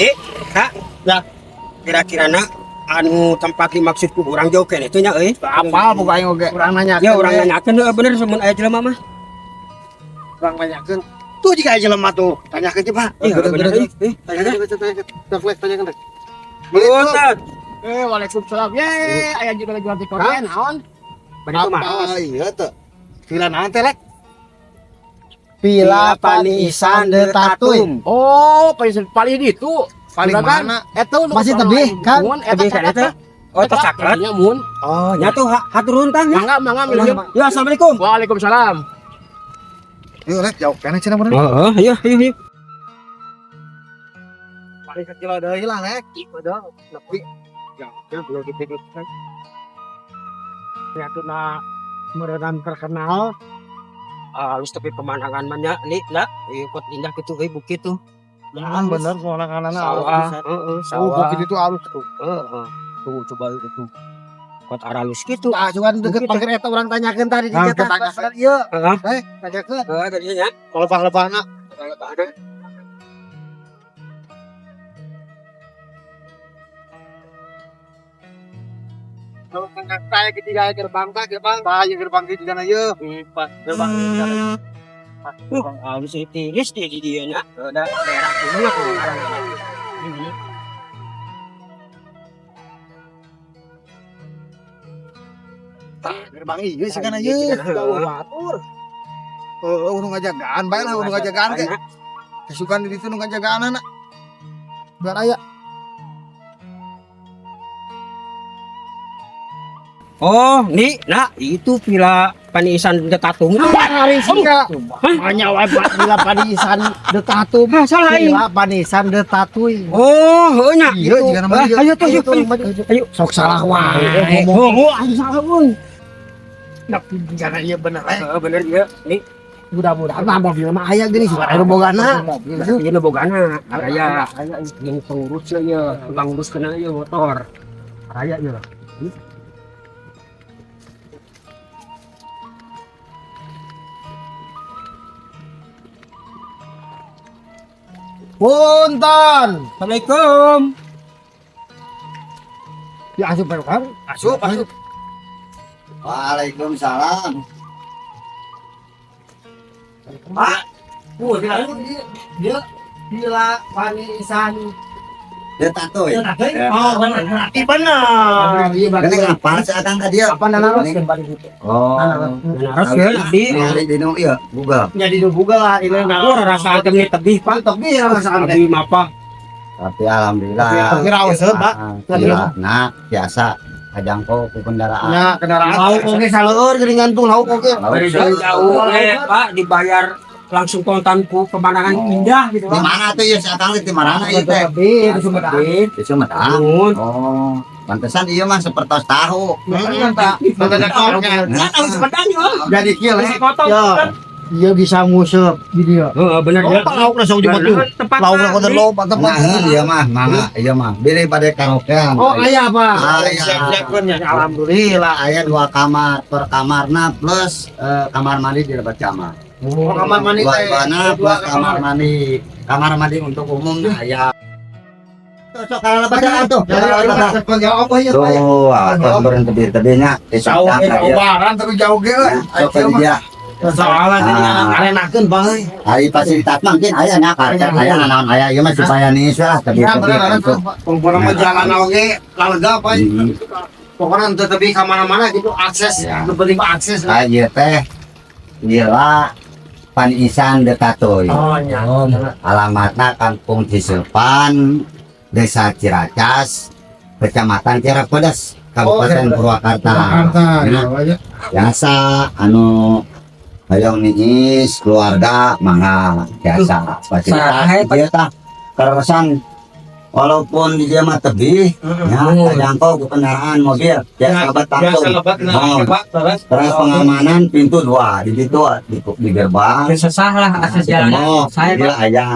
Eh, Kak. Ya. Kira-kira na anu tempat dimaksud ku urang jauh keneh teh nya euy. Apa buka aing oge? Urang nanya. Ya urang nanyakeun heuh bener mun aya jelema mah. Urang nanyakeun. Tuh jika aya jelema tuh, tanyakeun coba. Iya bener euy. Eh, Tanyakeun coba, tanyakeun. Refleks tanyakeun. Ustaz. Eh, waalaikumsalam. Ye, aya juga jual tiketnya naon? Bade kumaha? Apa iya tuh? Villa naon teh lek? Villa Paniisan de Tatum. Oh, paling paling itu. Paling mana? Eta nu Masih tebih, kan? Mun eta Tebih kan eta? Oh, tos cakret. Nya mun. Oh, nya tuh hatur nuhun tah nya. Mangga, mangga minum. Ya, assalamualaikum. Waalaikumsalam. Yuk lek jauh keneh cenah bener. Heeh, iya iya iya. Paling kecil deui lah lek. Udah, nepi. Ya, belum dipikir. Ya tuh na merenang terkenal. Halus tapi pemandangan mah nya nih lah, ikut indah gitu euy bukit tuh. Kan bener soalnya kanan Sawah, heeh, Oh, sawah. bukit itu halus tuh. Heeh. Tuh coba itu. Kot aralus gitu. Ah, cuman deket Bukit pagar eta urang tanyakeun tadi di Nah, jatah. tanyakeun. Ieu, Heeh. eh, tanyakeun. Heeh, tadinya nya. Kalau lebah-lebahna. Kalau saya ketiga gerbang tah gerbang, tah ieu gerbang di sana ieu. Gerbang di sana. Halus tiris di dia nya. Ada daerah gunung apa ini. Tah gerbang ieu sih kana ieu. Jauh batur. Heeh, nu ngajagaan bae lah, nu ngajagaan ge. Kesukaan di ditu nu ngajagaan anak. Biar aya. Oh, nih, nah itu Villa Paniisan de Tatum. Hari sia. Hanya wae Villa Paniisan de Tatum. Hah, salah aing. Villa Paniisan de Tatuy. Oh, heuh nya. Iya, jika nama Ah, ieu. Ayo tuh, ayo, ayo. Ayo. Sok salah wae. Oh, oh, aing salah euy. Nepi jana ieu bener eh. Heeh, bener ieu. Nih, Mudah-mudahan mah mobil mah aya geuning suka aya bogana. Mobil ieu nu bogana. Aya, aya yang pengurus ieu, tukang ngurus kena ieu motor. Raya ieu. Punten. Assalamualaikum. Ya asup bae kan. Asup, asup. Waalaikumsalam. Pak. Dia Villa Paniisan Dia tato ya. Oh, bener. Berarti bener. Iya, Ini ngapal sih akang ka dia? Apa nanaros Ini. yang paling itu? Oh. Naros ya, abdi. Ini di nu ieu Google. Jadi nu Google lah, ini Oh, rasa teh tebih, Pak. Tapi ya rasaan teh. Abdi mapa. Tapi alhamdulillah. Tapi raos Pak. Gila. Nah, biasa kajangkau ku kendaraan. Ya, kendaraan. Lauk oge saleur geuningan tuh lauk oge. Lauk Dari jauh eh, Pak dibayar langsung kontan ku pemandangan indah gitu Di Pak. mana tuh ya si akang teh di mana ieu teh? Lebih itu Sumedang. Di Sumedang. Nuhun. Oh, pantesan ieu mah sepertos tahu. Heeh, Pak. Ya, tahu Sumedang yo. Jadi kieu Nasi kotok. Ya. Iya bisa nguseup di dia. Heeh, bener ya. Oh, lauk langsung jemput tuh. Tempat Lauk lauk Pak. loba tempat. Nah, ieu mah, mangga ieu mah. Bilih bade karaokean. Oh, aya Pak. Aya. Alhamdulillah. Aya dua kamar per kamarna plus kamar mandi di lebat kamar. Oh, kamar mandi Dua teh. ibana Dua plus kamar mandi. Kamar mandi untuk umum aya. Tuh, sok kalau lebat jalan tuh. Ya, ya, apa ya, Pak? Tuh, atas berhenti tebih-tebihnya. Jauh, jauh tapi jauh ge euy. Sok ke dia. Soalnya jadi Ah. arenakeun Bang euy. Ari fasilitas mah mungkin aya nya kartet aya nanaon aya ieu mah supaya niis lah Ya tebih-tebih bener gitu. Pokoknya mah jalan oge lalega apa. Pokoknya untuk tebih ka mana-mana gitu akses, Ya. nu penting mah akses lah. Ah ieu teh Gila Paniisan de Tatoy. Oh nya. Alamatna Kampung Cisepan, Desa Ciracas, Kecamatan Cirepedes, Kabupaten Oh, Purwakarta. Purwakarta, Nah, ya. biasa anu hoyong niis keluarga mangga biasa fasilitas Saha, ieu tah kaleresan walaupun di dia mah tebih ya kajangkau ku kendaraan mobil biasa lebat langsung. Oh. Terus pengamanan pintu dua di situ di gerbang Sesah lah akses Nah, jalan. ketemu, Saya dia Pak. aya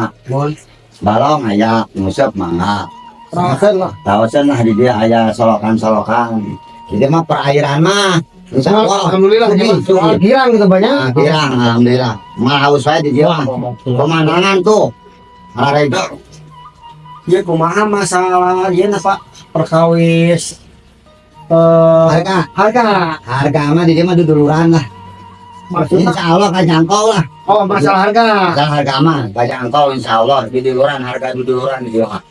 balong aya nguseup mangga Rasen lah. tawasan lah di dia aya solokan-solokan di dia mah perairan mah insya Allah Alhamdulillah Lebih, soal girang gitu banyak. Nah, girang alhamdulillah mah haus wae di dia mah pemandangan tuh Ararejo. Ya kumaha masalah ieu na Pak perkawis Harga harga harga mah di dieu mah duduluran lah. Maksudnya Insya Allah kajangkau lah. oh masalah harga. Masalah harga mah kajangkau insya Allah duduluran harga duduluran di dieu mah.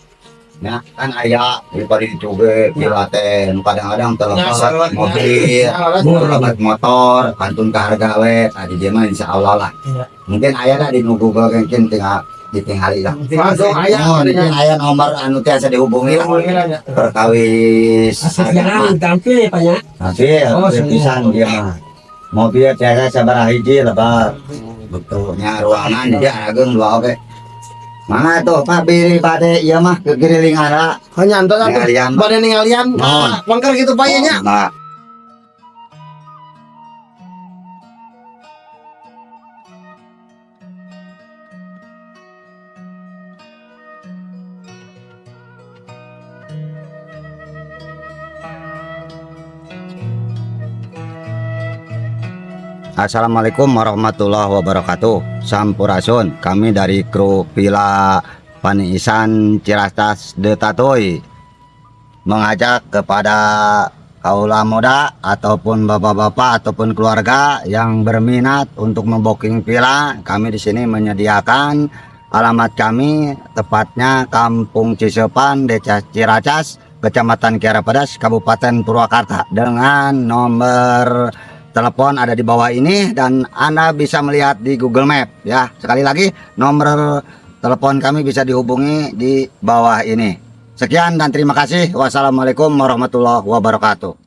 Ya, kan aya daripada itu ge villa teh nu kadang-kadang telepon mobil, lebat motor, kantun ke harga we, nah di dieu mah insya Allah lah. Iya. Mungkin aya dah di nu Google mungkin tinggal ditinggali lah. Langsung aya Oh, mungkin aya nomor anu tiasa dihubungi lah. Perkawis harga mah. Sekarang tampil ya Pak ya. Nanti Oh, pisan dia mah. Mobil tiasa sabaraha hiji lebar. Betulnya ruangan dia ageng dua oke. Mana tuh Pak Biri bade ieu mah ke kiriling ara Hanya antos atuh. ningalian. Bade ningalian. Oh. Wangker gitu Pak nya. Nah, Assalamualaikum warahmatullahi wabarakatuh. Sampurasun, kami dari kru Villa Paniisan Ciracas De Tatoy mengajak kepada kaula muda ataupun bapak-bapak ataupun keluarga yang berminat untuk memboking villa, kami di sini menyediakan. Alamat kami tepatnya Kampung Cisepan, Desa Ciracas, Kecamatan Kiara Pedas, Kabupaten Purwakarta, dengan nomor telepon ada di bawah ini dan Anda bisa melihat di Google Map ya. Sekali lagi nomor telepon kami bisa dihubungi di bawah ini. Sekian dan terima kasih. Wassalamualaikum warahmatullahi wabarakatuh.